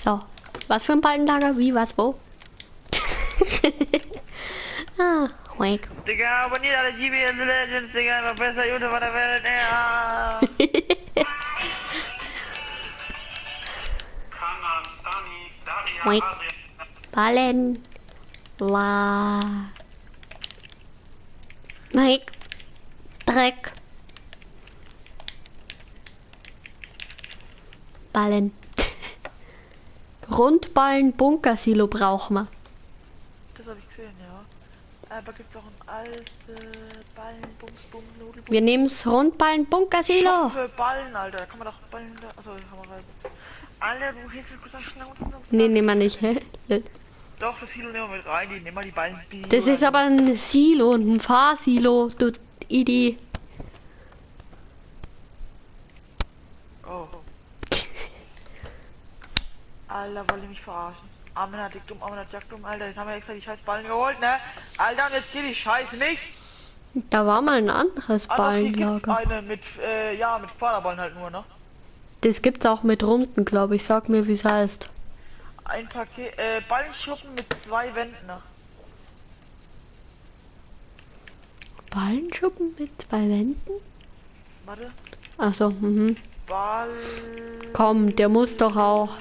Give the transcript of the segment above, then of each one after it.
So. Was für ein Ballenlager? Wie, was, wo? Ah, wake. Digga, abonniert alle GBS Legends, Digga, einfach besser YouTuber der Welt, ja. Wait. Ballen. La. Mike. Dreck. Ballen. Rundballen Bunkersilo brauchen wir. Das habe ich gesehen, ja. Aber gibt auch ein alte Ballen, Bums, Bum, Nudel, Wir nehmen's Rundballen Bunkersilo. Für Ballen, Alter. Da kann man doch Ballen da. Achso, kann man rein. Alter, du hast mit Schnauze. Nee, nehmen wir nicht, hä? Doch, das Silo nehmen wir mit rein. Die nehmen wir die Ballen. Das ist aber ein Silo und ein Fahrsilo, du Idi. Oh. Alter, wollt ihr mich verarschen? Amena Diktum, Amena Jaktum, Alter, jetzt haben wir extra die scheiß Ballen geholt, ne? Alter, und jetzt geht die Scheiße nicht. Da war mal ein anderes Ah, doch, hier gibt's Ballenlager. eine mit, ja, mit Quaderballen halt nur, ne? Das gibt's auch mit Runden, glaube ich. Sag mir, wie's heißt. Ein Paket, Ballenschuppen mit 2 Wänden, ne? Ballenschuppen mit 2 Wänden? Warte. Achso, mhm. Ball. Komm, der muss doch auch.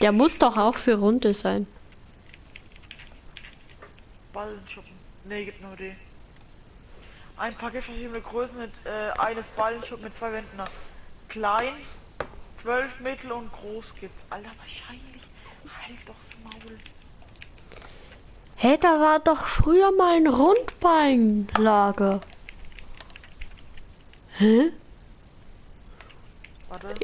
Der muss doch auch für Runde sein. Ballenschuppen. Ne, gibt nur die. Ein Paket verschiedene Größen mit eines Ballenschuppen mit 2 Wänden. Klein, 12, mittel und groß gibt's. Alter, wahrscheinlich. Halt doch's Maul. Hä, da war doch früher mal ein Rundballenlager. Hä? Warte.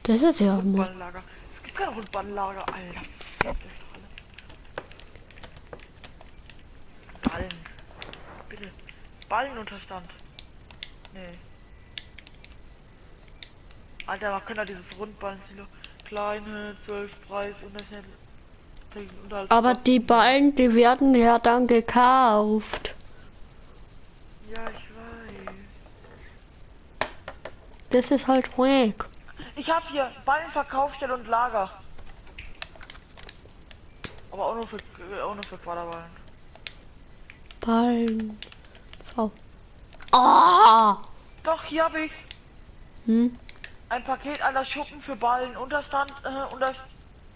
Das ist ja mal. Rundballenlager. Es gibt kein Rundballenlager, Alter. Fick das doch alle. Ballen. Bitte. Ballenunterstand. Nee. Alter, man könnte dieses Rundballen-Silo. Kleine, 12 Preis, Unterhalt. Aber die Ballen, die werden ja dann gekauft. Ja, ich weiß. Das ist halt wack. Ich hab hier Ballenverkaufsstelle und Lager. Aber auch nur für Quaderballen. Ballen. V. Ah! Doch, hier hab ich's. Hm? Ein Paket aller Schuppen für Ballen. Unterstand,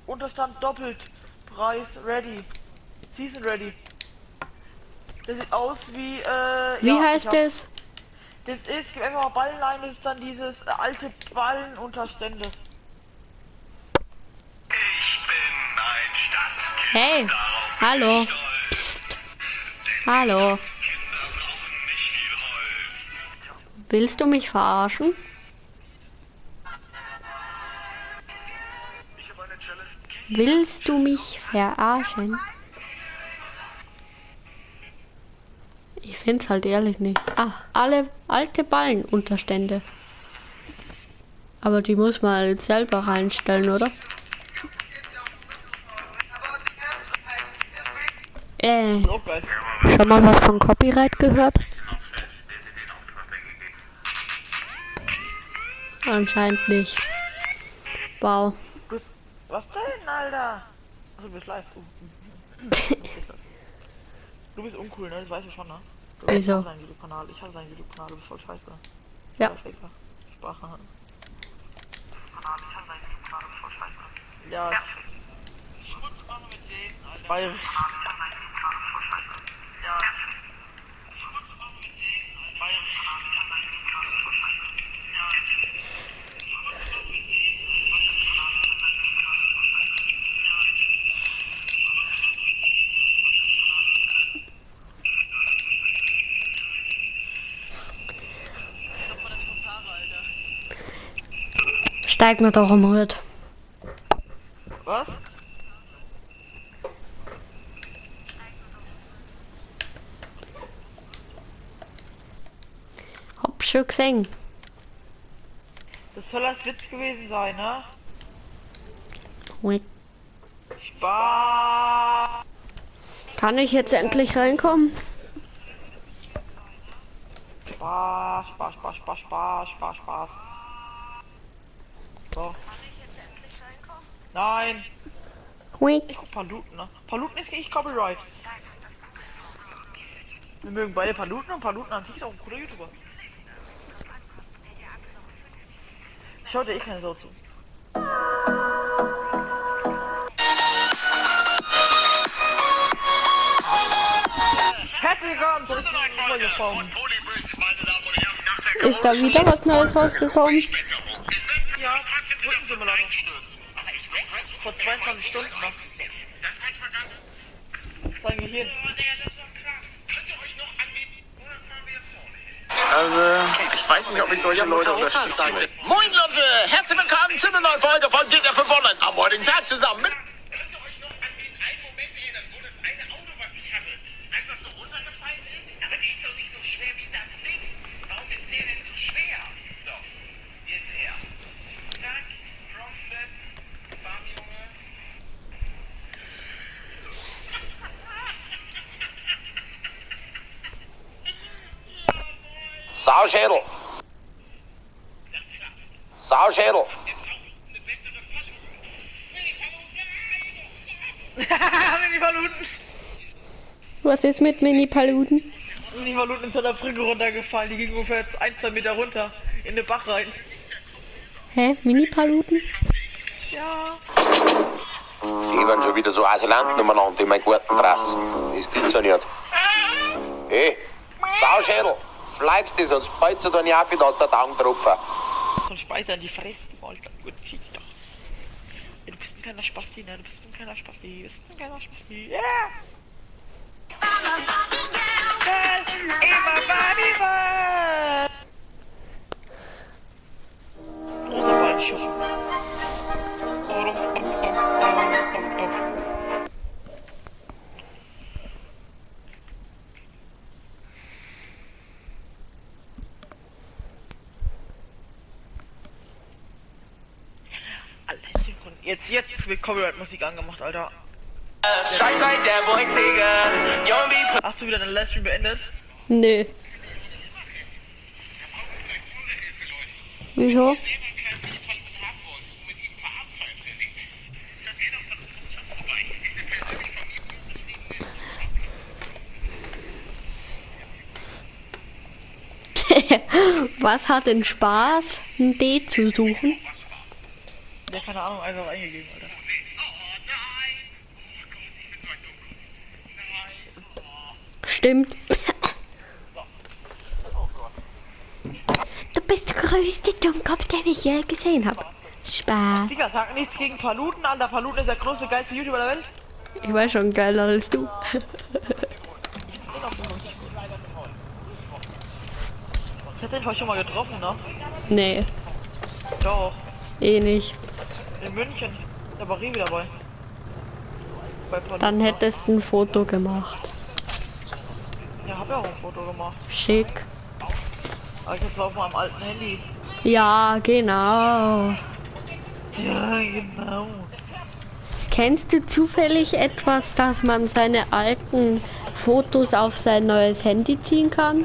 Unterstand doppelt. Preis ready. Season ready. Das sieht aus wie, Wie ja, heißt das? Das ist, gib einfach mal Ballen ein, das ist dann dieses alte Ballenunterstände. Ich bin ein Stadtkind. Hey, hallo. Psst. Hallo. Willst du mich verarschen? Willst du mich verarschen? Ich find's halt ehrlich nicht. Ah, alle alte Ballenunterstände. Aber die muss man halt selber reinstellen, oder? Schon mal was von Copyright gehört? Anscheinend nicht. Wow. Was denn, Alter? Achso, du bist live. Du bist uncool, ne? Das weißt du schon, ne? Wieso? Ich hasse deinen Videokanal. Ich hasse deinen Videokanal. Du bist voll scheiße. Ja. Sprache. Ja. Bayerisch. Ja. Steig mir doch um Hut. Was? Hab schon gesehen. Das soll als Witz gewesen sein, ne? Wait. Spaß. Kann ich jetzt endlich reinkommen? Spaß, Spaß, Spaß, Spaß, Spaß, Spaß, Spaß. So. Nein. Quick. Ich guck Paluten, ne? Paluten ist nicht Copyright. Wir mögen beide Paluten und Paluten an sich ist auch ein cooler YouTuber. Schaut dir eh keine Sau zu. Herzlich willkommen zur Folge von. Ist da wieder was Neues rausgekommen? Ja, Brückensimulator. Vor 22 Stunden noch. Sein Gehirn. Also, ich weiß nicht, ob ich solche Leute unterstützen will. Moin Leute, herzlich willkommen zu einer neuen Folge von GTA 5 Online. Am heutigen Tag zusammen mit... Könnt ihr euch noch an den einen Moment erinnern, wo das eine Auto, was ich hatte, einfach so runtergefallen ist? Aber die ist doch nicht so schwer wie das Ding. Warum ist der denn so schwer? So, jetzt er. Zack, Frontflip, bam, Junge. Sauschädel. Sauschädel. Eine bessere Falle. Mini Mini-Paluten. Was ist mit Mini-Paluten? Mini-Paluten ist an der Brücke runtergefallen. Die ging ungefähr 1-2 Meter runter. In den Bach rein. Hä? Mini-Paluten? Ja. Die waren schon wieder so Asylanten umeinander in meinen Garten draußen. Das gibt's ja nicht. Hey, Sauschädel, schleikst du, sonst fällst du deine Affe aus der Daumtropfen. So ein Speiser in die Fresse, du Alter. Gut, zieh dich doch. Ey, du bist ein kleiner Spasti, ne? Du bist ein kleiner Spasti. Du bist ein kleiner Spasti. Ja! Yeah. Das immer Barbie. Großer Ballschuss. Jetzt wird Copyright-Musik angemacht, Alter. Hast du wieder deinen Livestream beendet? Nö. Wieso? Was hat denn Spaß, ein D zu suchen? Ja, keine Ahnung, einfach eingegeben, Alter. Stimmt. Du bist der größte Dummkopf, den ich je gesehen habe. Spaß. Digga, sag nichts gegen Paluten, Alter. Paluten ist der größte, geilste YouTuber der Welt. Ich war schon geiler als du. Ich hab den vorhin schon mal getroffen, ne? Nee. Doch. Eh nicht. In München. Da war Revi dabei. Bei Paluten. Dann hättest du ein Foto gemacht. Ja, hab ja auch ein Foto gemacht. Schick. Aber ich hab's auf meinem alten Handy. Ja, genau. Ja, genau. Kennst du zufällig etwas, dass man seine alten Fotos auf sein neues Handy ziehen kann?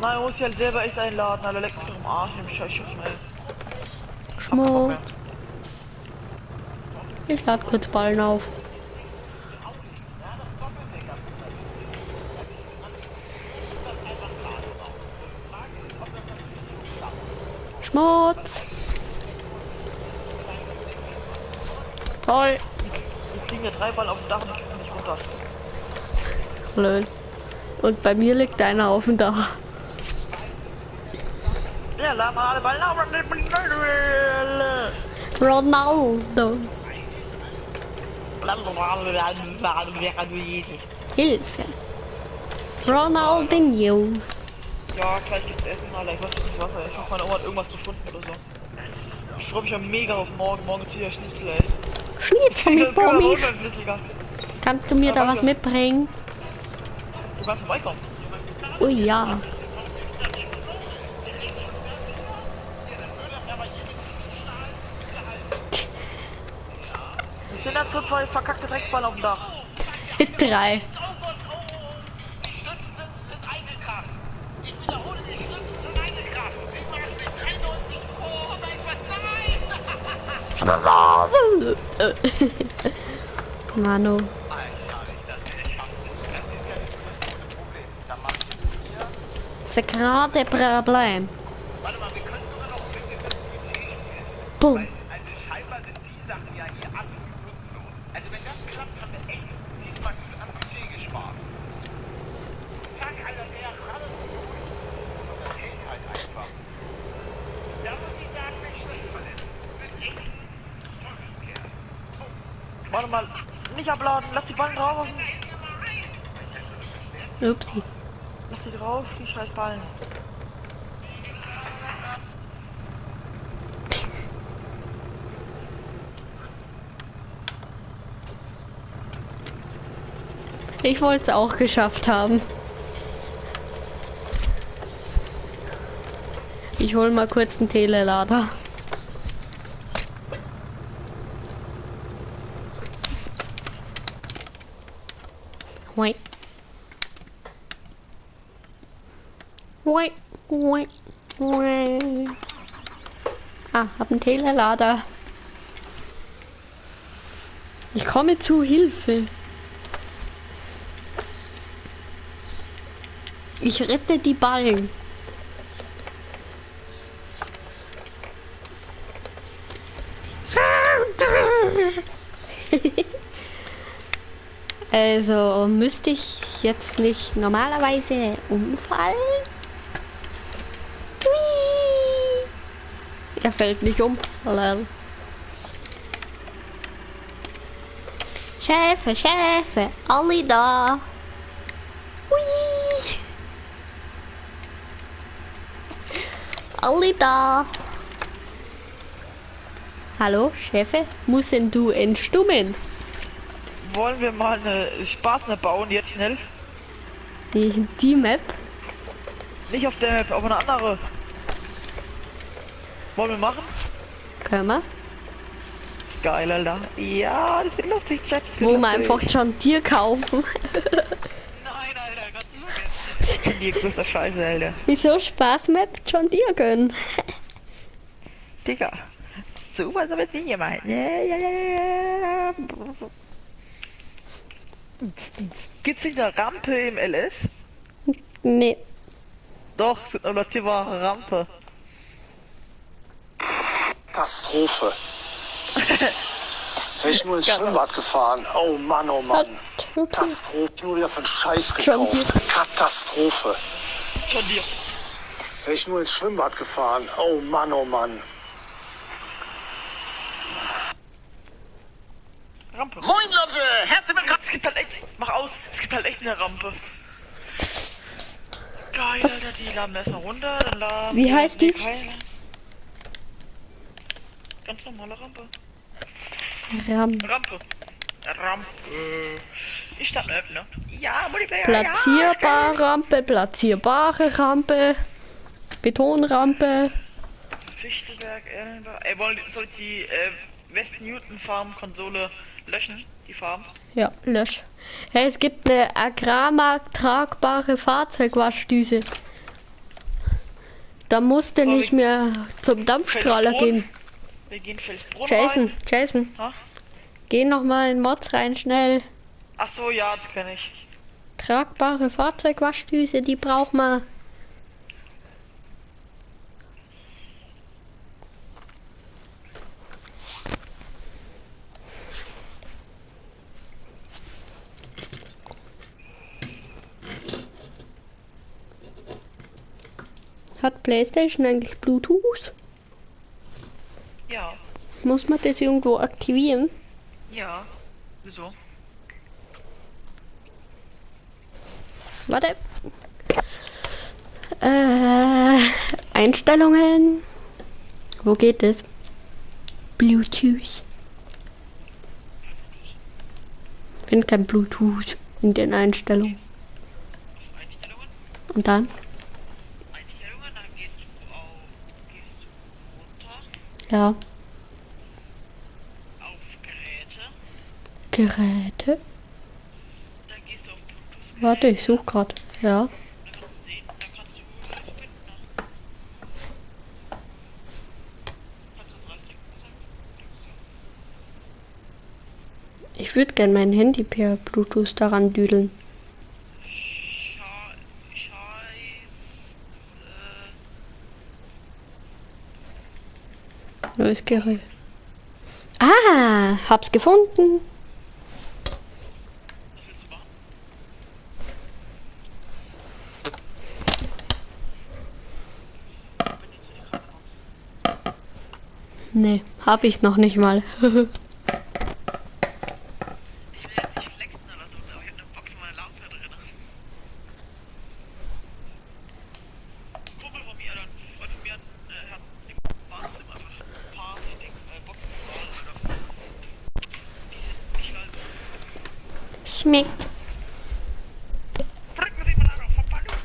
Nein, man muss sich halt selber echt einladen, Alter. Leck mich doch im Arsch, im Scheiß ey. Schmo. Ich lade kurz Ballen auf. Schmutz. Toll. Jetzt liegen ja 3 Ballen auf dem Dach und ich krieg nicht runter. Blöd. Und bei mir liegt einer auf dem Dach. Ja, Ronaldo. Hilfe. Ronaldinho. Ja, gleich gibt's Essen, Alter. Ich weiß nicht was, ey. Ich hoffe, meine Oma hat irgendwas gefunden oder so. Ich freue mich ja mega auf morgen. Morgen ist wieder Schnitzel, ey. Schnitzel mit Pommes. Pommes. Kannst du mir da was mitbringen? Du kannst vorbeikommen. Oh ja. Sind da so zwei verkackte Drecksballen auf dem Dach? 3. Oh Gott, oh, oh, die Stützen sind eingekracht. Ich wiederhole, die Stützen sind eingekracht. 87, 93, oh, da ist was. Nein! Manu. Das ist gerade Problem. Warte mal, wir können sogar noch ein bisschen mit dem Budget spielen. Boom. Also scheinbar sind die Sachen ja hier absolut nutzlos. Also wenn das klappt, haben wir echt diesmal gut am Budget gespart. Zack, Alter, der rattert durch. Und das hält halt einfach. Da muss ich sagen, nicht schlecht verletzt. Du bist echt ein Teufelskerl. Warte mal, nicht abladen, lass die Ballen drauf. Upsi. Lass die drauf, die scheiß Ballen. Ich wollte es auch geschafft haben. Ich hol mal kurz einen Telelader. Wait. Wait, wait, wait. Ah, hab einen Telelader. Ich komme zu Hilfe. Ich rette die Ballen. Also müsste ich jetzt nicht normalerweise umfallen? Hui. Er fällt nicht um. Lol. Schäfe, Schäfe, alle da. Hui. Alle da. Hallo, Chefe, müssen du entstummen? Wollen wir mal eine Spaßmap bauen, jetzt schnell? Die Map? Nicht auf der Map, auf eine andere. Wollen wir machen? Können wir? Geil, Alter. Ja, das wird lustig, Chat. Wo wir einfach John Deere kaufen. Nein, Alter, Gott sei Dank. Die größte Scheiße, Alter. Wieso Spaßmap John Deere gönnen? Digga. Sowas hab ich nicht gemacht. Ja, ja, ja, ja. Gibt's nicht eine Rampe im LS? Nee. Doch, es gibt eine platzierbare Rampe. Katastrophe. Wäre ich nur ins Schwimmbad gefahren. Oh Mann, oh Mann. Katastrophe. Nur wieder für einen Scheiß gekauft. Katastrophe. John Deere. Wäre ich nur ins Schwimmbad gefahren. Oh Mann, oh Mann. Rampe. Moin Leute, herzlich willkommen. Es gibt halt echt, mach aus, es gibt halt echt eine Rampe. Geil, Alter, die laden wir erstmal runter, dann laden Wie wir- heißt die? Nee, keine. Ganz normale Rampe. Ram. Rampe. Rampe. Ich starte eine App, ne? Ja, Multiplayer, Platzierbare Rampe, platzierbare Rampe, Betonrampe. Ja. Fichtelberg, Erlenbach. Ey, soll ich die West Newton Farm Konsole löschen? Die Farm? Ja, lösch. Hey, es gibt eine Agrarmarkt tragbare Fahrzeugwaschdüse. Da musst du Soll nicht ich- mehr zum Dampfstrahler Felsbrunn? gehen. Wir gehen Felsbrunn Jason, rein. Jason, Ha? geh noch mal in Mods rein, schnell. Ach so, ja, das kenne ich. Tragbare Fahrzeugwaschdüse, die braucht man. Hat PlayStation eigentlich Bluetooth? Ja. Muss man das irgendwo aktivieren? Ja. Wieso? Warte. Einstellungen. Wo geht es? Bluetooth. Finde kein Bluetooth in den Einstellungen. Einstellungen? Und dann? Einstellungen, dann gehst du runter Ja. auf Geräte. Geräte. Dann gehst du auf Bluetooth. Warte, ich suche gerade. Ja. Dann kannst du sehen, dann kannst du verbinden. Kannst du das reinklicken? Ich würde gern mein Handy per Bluetooth daran düdeln. Scheiß. Neues Gerät. Ah, hab's gefunden. Was willst du machen? Verbindest du die gerade Box? Nee, hab ich noch nicht mal. Ich will jetzt nicht flexen oder so, aber ich hab eine Box mit meiner Lampe drin. Ein Kumpel von mir oder ein Freund von mir hat, hat im Badezimmer einfach ein paar Dings, Boxen oder die sind nicht mal. Schmeckt. Drücken Sie mal auf Verpackung.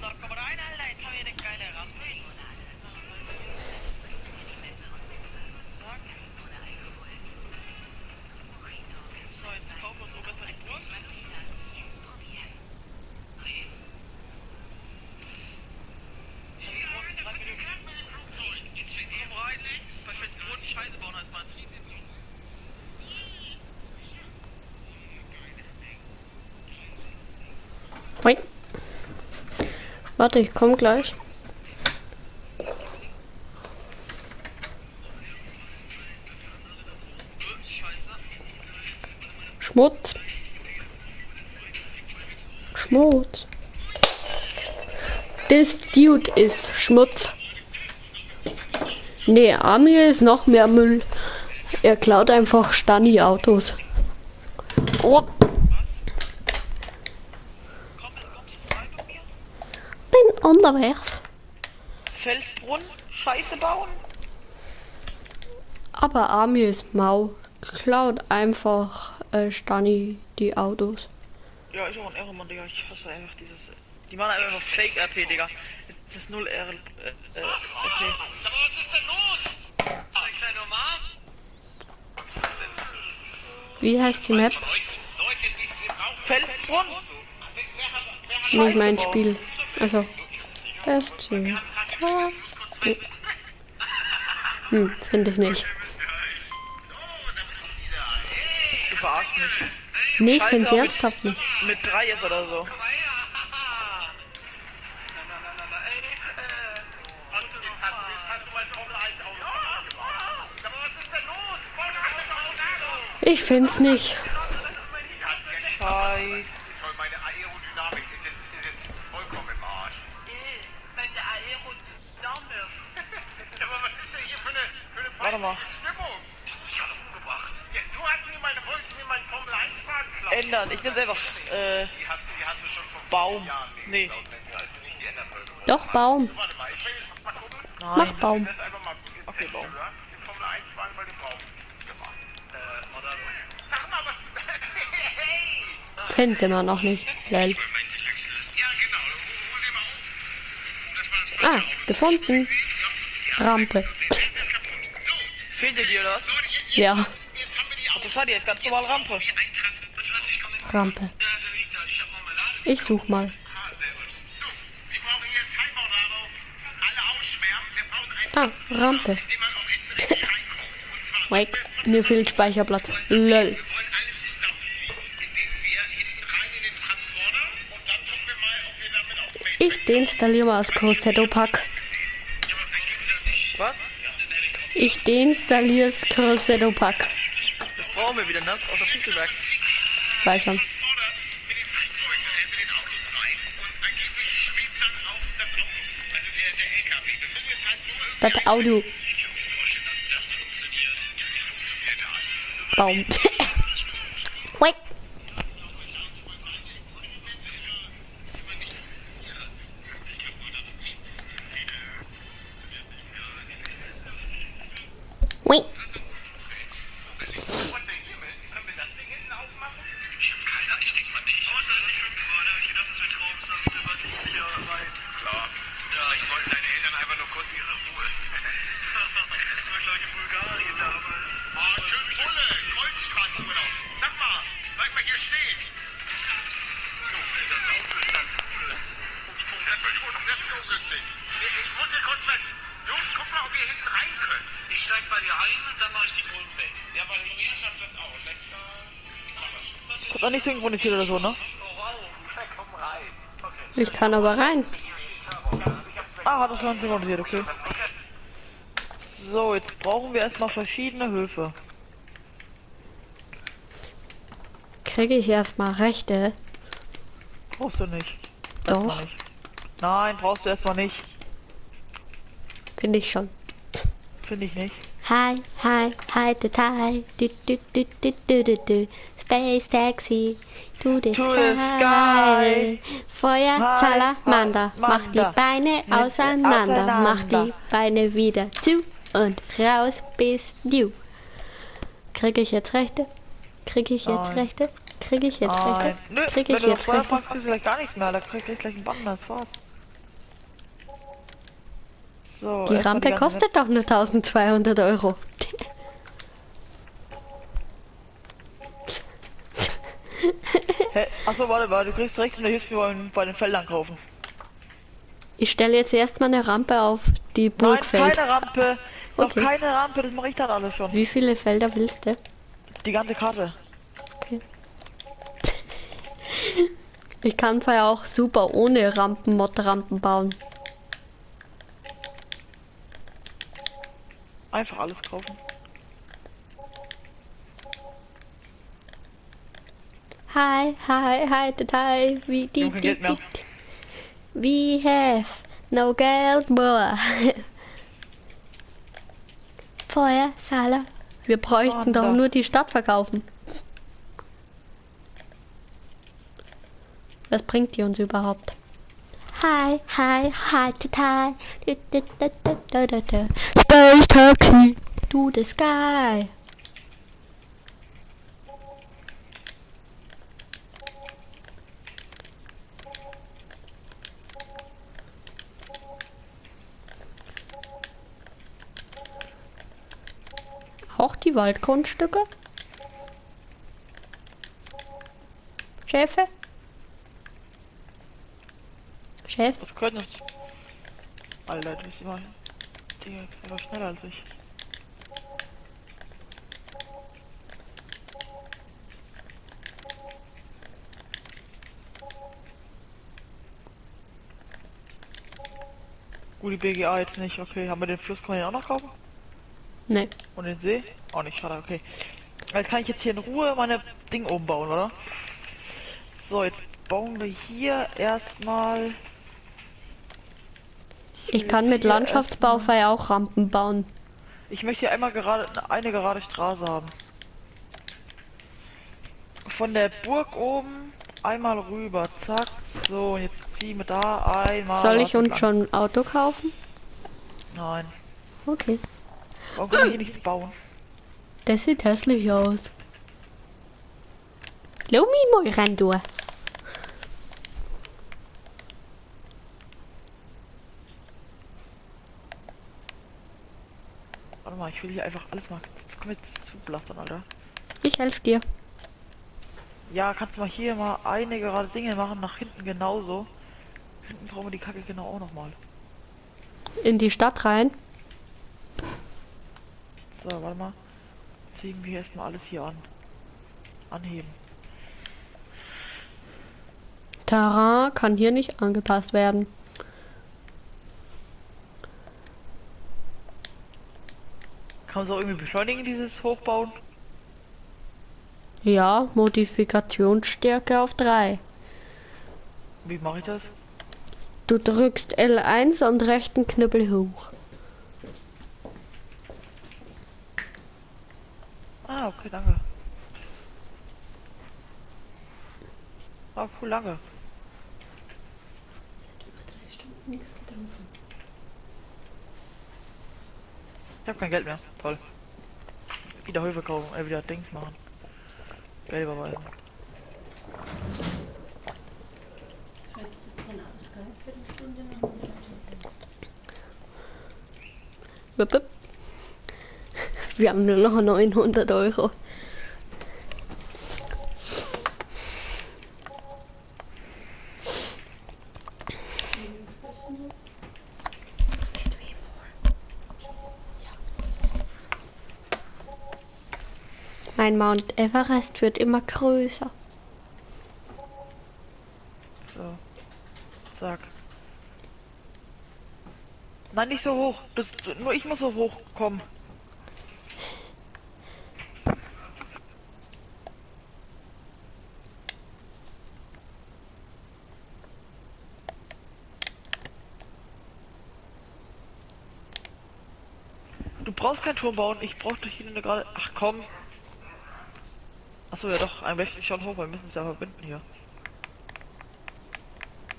So, komm rein, Alter, jetzt haben wir eine geile Rampe. Zack. So, jetzt kaufen wir uns oben erstmal die Burg. Komm rein. Soll ich jetzt Boden Scheiße bauen als Mann? Wait. Warte, ich komm gleich. Schmutz. Schmutz. This dude ist Schmutz. Nee, Amir ist noch mehr Müll. Er klaut einfach Stani-Autos. Oh, Komm, kommst du vorbei bei mir? bin unterwegs. Felsbrunn, Scheiße bauen. Aber Amir ist mau. Klaut einfach Stani die Autos. Ja, ist auch ein Ehrenmann, Digga. Ich hasse einfach dieses. Die machen einfach Fake RP, Digga. Das ist null R, RP. Aber was ist denn los? Ein kleiner Mann? Wie heißt die Map? Leute, wir brauchen Felsbrunn? Nicht mein Spiel. Also. S C K B. Finde ich nicht. Du verarschst mich. Nee, ich finde es Scheiße, ernsthaft nicht. Mit 3 ist oder so. Jetzt hast du mein Formel 1 Auto gemacht. Aber was ist denn los? Ich finde es nicht. Scheiße. Toll, meine Aerodynamik ist jetzt vollkommen im Arsch. Meine Aerodynamik. Aber was ist denn hier für eine Warte mal. feindliche Stimmung? Du hast mich gerade umgebracht. Ja, du hast mir meine, wolltest mir meinen Formel 1 Wagen klauen. Ändern. Ich nehm's einfach. Die hast du schon vor Baum. vielen Jahren mir Nee. geklaut, als du nicht die Enderpearl geholt Doch, Baum. hast. Warte mal, ich will jetzt mal gucken. Nein. Mach Baum. Das einfach mal Okay, Baum. Den Formel 1 Wagen bei dem Baum gemacht. Sag mal, was. Hey! Find's immer noch nicht. Lol. Ja, genau. Hol den mal auf. Oh, das war das Ah, gefunden. Rampe. Fehlt dir die oder was? Ja, Jetzt haben wir die Das war die jetzt ganz normal Rampe. Rampe. Ich such mal. Ah, sehr gut. So, wir brauchen jetzt Heimbaudalo. Alle ausschwärmen. Wir brauchen einen, Ah, Rampe. den man auch hinten richtig reinkommt. Und zwar, Wait, mir fehlt Speicherplatz. Lol. wir wollen alle zusammenfliegen, indem wir hinten rein in den Transporter und dann gucken wir mal, ob wir damit auf dem Ich deinstalliere mal das Corsetto-Pack. Was? Ich deinstalliere das Corsetto-Pack. Das brauchen wir wieder, ne? Aus der Schüttelwerk. Weiß schon. Transporter mit den Flugzeugen, mit den Autos rein und angeblich schwebt dann auch das Auto. Also der LKW. Wir müssen jetzt halt nur irgendwie Das Auto. Ich kann mir vorstellen, dass das funktioniert. Ja, wie funktioniert. Baum. Wait. Wait. Was denn hiermit? Können wir das Ding hinten aufmachen? Ich hab keine Ahnung, ich denk mal nicht. Außer als ich 5 war, da hab ich gedacht, das wäre Traumsache, was ich hier rein. Klar. Ja, ich wollte deine Eltern einfach nur kurz ihre Ruhe. Das war, glaube ich, in Bulgarien damals. Oh, schön Bulle, Goldstrandurlaub. Sag mal, bleib mal hier stehen. So, das Auto ist ein cooles. Das ist ungünstig. Ich muss hier kurz weg. Jungs, guck mal, ob ihr hinten rein könnt. Ich steig bei dir ein und dann mache ich die Bullen weg. Ja, weil Maria schafft das auch. Lester, ich mach das schon. Hat auch nicht synchronisiert oder so, ne? Komm rein. Okay. Ich kann aber rein. Ah, hat er schon synchronisiert, okay. So, jetzt brauchen wir erstmal verschiedene Höfe. Kriege ich erstmal Rechte? Brauchst du nicht. Doch. Erstmal nicht. Nein, brauchst du erstmal nicht. Finde ich schon. Finde ich nicht. Hi, hi, hi, hi, du, du, du, du, du, du, du. Space Taxi, to the To the sky. sky. Feuer, Hi, Salamander, hi, mach die Manda. Beine Mit auseinander, mach die auseinander. Beine wieder zu und raus bist du. Kriege ich jetzt Rechte? Kriege ich jetzt Nein. Rechte? Kriege ich jetzt Nein. Rechte? Nö, Kriege wenn ich du noch jetzt Feuer Rechte? fragst, kriegst du gleich gar nichts mehr. Da kriegst du gleich einen Bann, das war's. So, Die erstmal Rampe ganzen- kostet doch nur 1200 Euro. Hä? Achso, warte mal, du kriegst recht und du hilfst mir bei den Feldern kaufen. Ich stelle jetzt erstmal eine Rampe auf die Burg Nein, fällt. keine Rampe. Noch Okay. keine Rampe, das mache ich dann alles schon. Wie viele Felder willst du? Die ganze Karte. Okay. Ich kann zwar auch super ohne Rampen, Mod-Rampen bauen. Einfach alles kaufen. Hi, hi, hi, hi, wie die, Junge, die, Geld mehr. die, We have no Geld more. Feuer, Sala. Wir bräuchten doch Wanda. nur die Stadt verkaufen. Was bringt die uns überhaupt? Hi, hi, hi, hi, du, du, du, du, du, du, du. Space Taxi to the sky. Auch die Waldgrundstücke? Schäfe? Chef? Das können uns. Alter, du bist immer. Digga, du bist einfach schneller als ich. Gut, die BGA jetzt nicht. Okay, haben wir den Fluss, kann man den auch noch kaufen? Nee. Und den See? Auch nicht, schade, okay. Jetzt kann ich jetzt hier in Ruhe meine Ding oben bauen, oder? So, jetzt bauen wir hier erstmal. Ich kann mit Hier Landschaftsbaufei auch Rampen bauen. Ich möchte hier einmal gerade eine gerade Straße haben. Von der Burg oben einmal rüber. Zack. So, und jetzt ziehen wir da einmal. Soll ich uns entlang. schon ein Auto kaufen? Nein. Okay. Warum kann ich hier nichts bauen? Das sieht hässlich aus. Lass mich mal rein, du. Warte mal, ich will hier einfach alles mal. Jetzt komm jetzt zu blastern, Alter. Ich helfe dir. Ja, kannst du mal hier mal eine gerade Dinge machen, nach hinten genauso. Hinten brauchen wir die Kacke genau auch nochmal. In die Stadt rein. So, warte mal. Ziehen wir erstmal alles hier an. Anheben. Terrain kann hier nicht angepasst werden. Kann man es auch irgendwie beschleunigen, dieses Hochbauen? Ja, Modifikationsstärke auf 3. Wie mache ich das? Du drückst L1 und rechten Knüppel hoch. Ah, okay, danke. Ah, cool, lange. Seit über 3 Stunden nichts getrunken. Ich habe kein Geld mehr. Toll. Wieder Häuser kaufen, wieder Dings machen. Geld überweisen. Wir haben nur noch 900 Euro. Mein Mount Everest wird immer größer. So. Zack. Nein, nicht so hoch. Das, nur ich muss so hoch kommen. Du brauchst keinen Turm bauen. Ich brauche doch hier nur gerade. Ach komm. Achso, ja doch, am besten schon hoch, weil wir müssen es ja verbinden hier.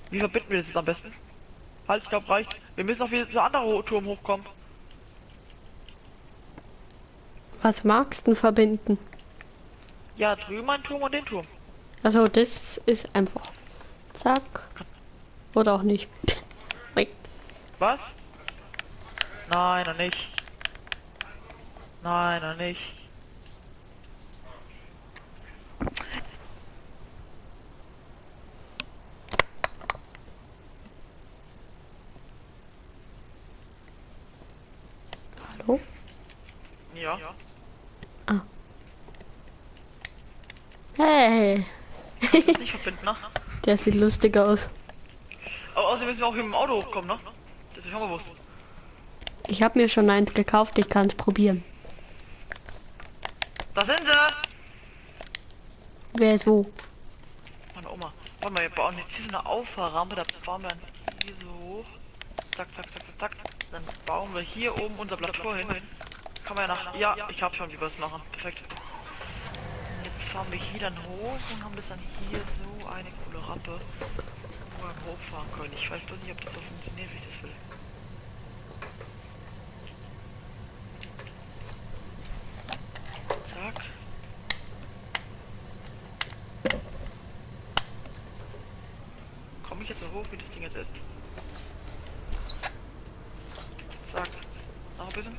Wie verbinden wir das jetzt am besten? Halt, ich glaube, reicht. Wir müssen noch wieder zu anderen Turm hochkommen. Was magst du denn verbinden? Ja, drüben einen Turm und den Turm. Also das ist einfach. Zack. Oder auch nicht. Was? Nein, noch nicht. Nein, noch nicht. Hallo? Ja. Ah. Hey. Kannst du das nicht verbinden, ne? Der sieht lustig aus. Aber außerdem müssen wir auch hier mit dem Auto hochkommen, ne? Das ist schon bewusst. Ich habe mir schon eins gekauft, ich kann es probieren. Da sind sie! Wer ist wo? Meine Oma. Warte mal, wir bauen jetzt hier so eine Auffahrrampe, da bauen wir dann hier so hoch. Zack, zack, zack, zack, zack. Dann bauen wir hier oben unser Plateau hin. Kann man ja nach... Ja, ich hab schon, wie wir es machen. Perfekt. Jetzt fahren wir hier dann hoch und haben das dann hier so eine coole Rampe, wo wir hochfahren können. Ich weiß bloß nicht, ob das so funktioniert, wie ich das will. Zack. Komme ich jetzt so hoch, wie das Ding jetzt ist? Zack. Noch ein bisschen.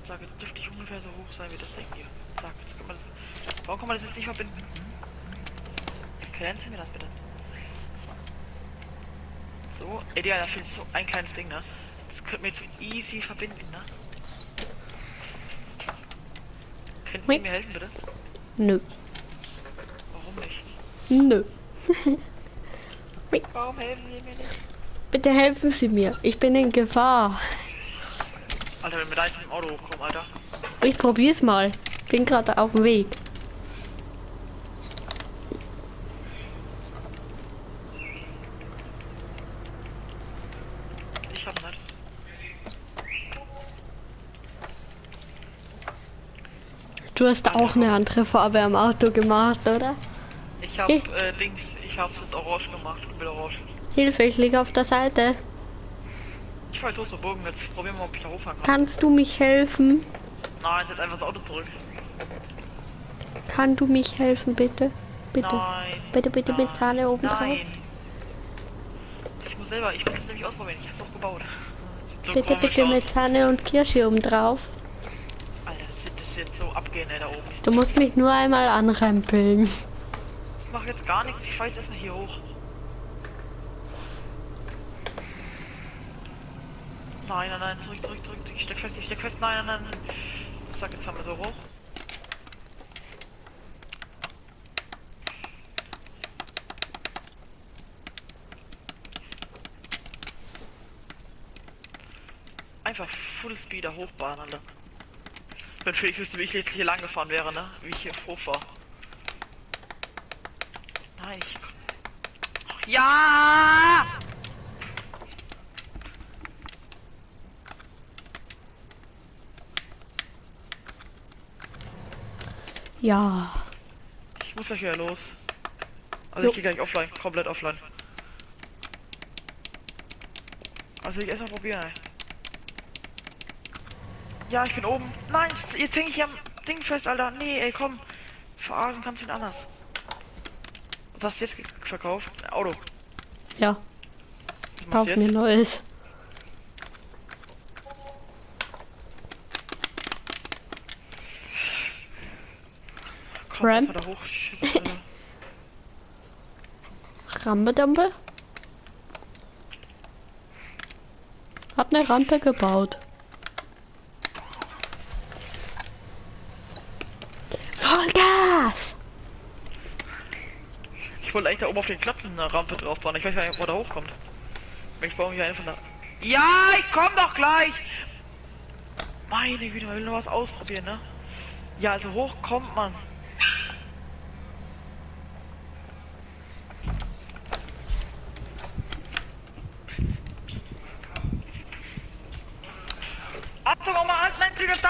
Zack, jetzt dürfte ich ungefähr so hoch sein wie das Ding hier. Zack, jetzt kann man das. Warum kann man das jetzt nicht verbinden? Erklären Sie mir das bitte. So, ey, Digga, da fehlt so ein kleines Ding, ne? Das könnten wir jetzt so easy verbinden, ne? Könnten Sie mir helfen, bitte? Nö. Warum nicht? Nö. Warum helfen Sie mir nicht? Bitte helfen Sie mir. Ich bin in Gefahr. Alter, wenn wir da jetzt mit dem Auto hochkommen, Alter. Ich probier's mal. Bin gerade auf dem Weg. Ich hab nicht. Du hast auch eine andere Farbe am Auto gemacht, oder? Ich hab Dings, ich hab's jetzt orange gemacht und will orange. Hilfe, ich liege auf der Seite. Ich fahr jetzt hoch zur Burgen, jetzt probieren wir mal, ob ich da hochfahren kann. Kannst du mich helfen? Nein, jetzt einfach das Auto zurück. Kann du mich helfen, bitte? Bitte. Nein. Bitte, bitte mit Sahne oben drauf. Nein. Ich muss selber, ich will es nämlich ausprobieren. Ich hab's doch gebaut. Sieht so Bitte, komisch bitte aus. mit Sahne und Kirsche oben drauf. Alter, das wird so abgehen, ey, da oben. Du musst mich nur einmal anrempeln. Ich mach jetzt gar nichts, ich fahr jetzt erstmal hier hoch. Nein, nein, nein, zurück, zurück, zurück, zurück. Ich steck fest, ich steck fest. Nein, nein, nein. Zack, jetzt fahren wir so hoch. Einfach Full Speed da hochbahn, Alter. Wenn ich wüsste, wie ich jetzt hier lang gefahren wäre, ne? Wie ich hier hoch war. Nein, ich... Ach, ja! Ja. Ich muss gleich wieder los. Also ich gehe gleich offline, komplett offline. Also ich erstmal probieren, ey. Ja, ich bin oben. Nein, jetzt hänge ich hier am Ding fest, Alter. Nee, ey, komm. Verarschen kannst du ihn anders. Was hast du jetzt verkauft? Ein Auto. Ja. Kauf mir neues. Komm, Ramp. da hoch. Shit, Alter. Rambedampe? Hab eine Rampe gebaut. Vollgas! Ich wollte eigentlich da oben auf den Klapsen eine Rampe drauf bauen. Ich weiß gar nicht, ob man da hochkommt. Ich baue mich einfach da. Ja, ich komm doch gleich! Meine Güte, man will nur was ausprobieren, ne? Ja, also hoch kommt man. Achtung, Oma, halt, nein, Flügel, da!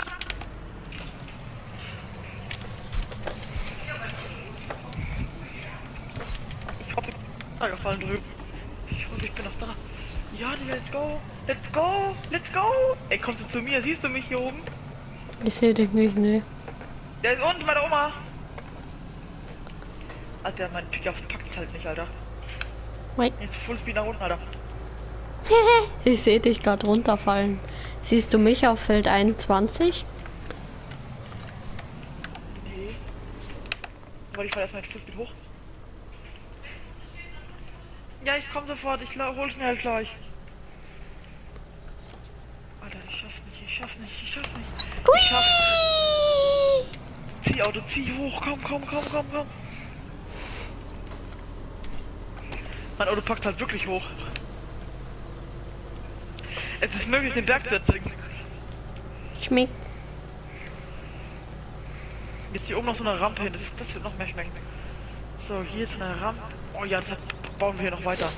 Ich hoffe, ich bin gefallen drüben. Ich hoffe, ich bin noch da. Ja, Digga, let's go. Let's go. Let's go. Ey, kommst du zu mir? Siehst du mich hier oben? Ich sehe dich nicht, ne. Der ist unten bei der Oma. Alter, mein Pickup packt halt nicht, Alter. Wait. Jetzt Full Speed nach unten, Alter. Ich sehe dich gerade runterfallen. Siehst du mich auf Feld 21? Nee. Warte, ich fahr erstmal mit Full Speed hoch. Ja, ich komm sofort. Ich hol's mir halt gleich. Alter, ich schaff's nicht. Ich schaff's nicht. Ich schaff's nicht. Ich schaff's. Zieh, Auto, zieh hoch. Komm, komm, komm, komm, komm. Mein Auto packt halt wirklich hoch. Es ist möglich, den Berg zu erzwingen. Schmeckt. Jetzt hier oben noch so eine Rampe hin. Das wird noch mehr schmecken. So, hier ist eine Rampe. Oh ja, das bauen wir hier noch weiter.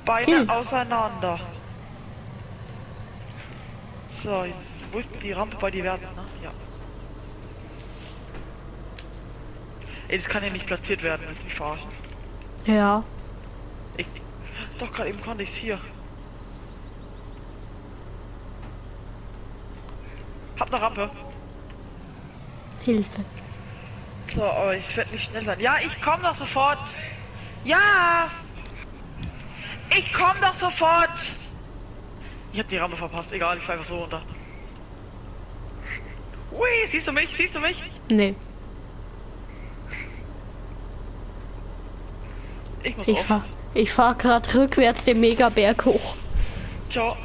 Beine auseinander. So, jetzt, wo ist die Rampe bei diversen, ne? Ja. Ey, das kann hier nicht platziert werden, willst du mich verarschen? Ja. Doch, gerade eben konnte ich's hier. Hab ne Rampe. Hilfe. So, aber ich werde nicht schnell sein. Ja, ich komm doch sofort. Ja! Ich komm doch sofort! Ich hab die Rampe verpasst. Egal, ich fahr einfach so runter. Ui, siehst du mich? Siehst du mich? Nee. Ich muss Ich fahr gerade rückwärts den Megaberg hoch. Ciao.